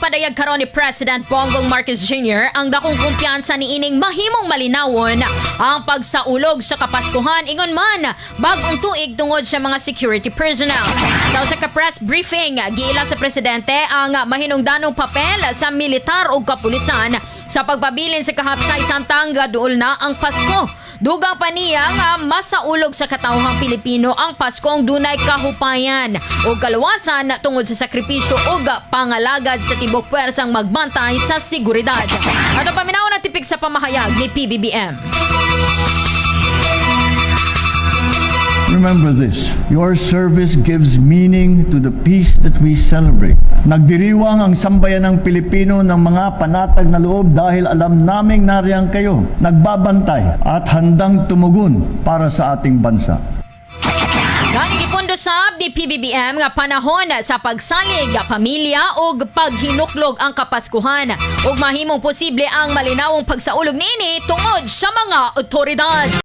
Gipadayag karon ni President Bongbong Marcos Jr. ang dakong kumpiyansa niining mahimong malinawon ang pagsaulog sa Kapaskuhan, ingon man bagong tuig, tungod sa mga security personnel. Sa usa ka press briefing, giila sa presidente ang mahinungdanong papel sa militar ug kapulisan sa pagpabilin sa kahapsay samtang gaduol na ang Pasko. Dugang pa niya nga masaulog sa katawhang Pilipino ang Paskong dunay kahupayan o kaluwasan tungod sa sakripisyo ug pangalagad sa tibok puwersang magbantay sa seguridad. Ato paminaw na tipik sa pamahayag ni PBBM. Remember this, your service gives meaning to the peace that we celebrate. Nagdiriwang ang sambayanang Pilipino ng mga panatag na loob dahil alam naming nariyan kayo, nagbabantay at handang tumugon para sa ating bansa. Gani gipundo sab ni PBBM nga panahon sa pagsalig, pamilya ug paghinuklog ang Kapaskuhan ug mahimong posible ang malinawong pagsaulog niini tungod sa mga otoridad.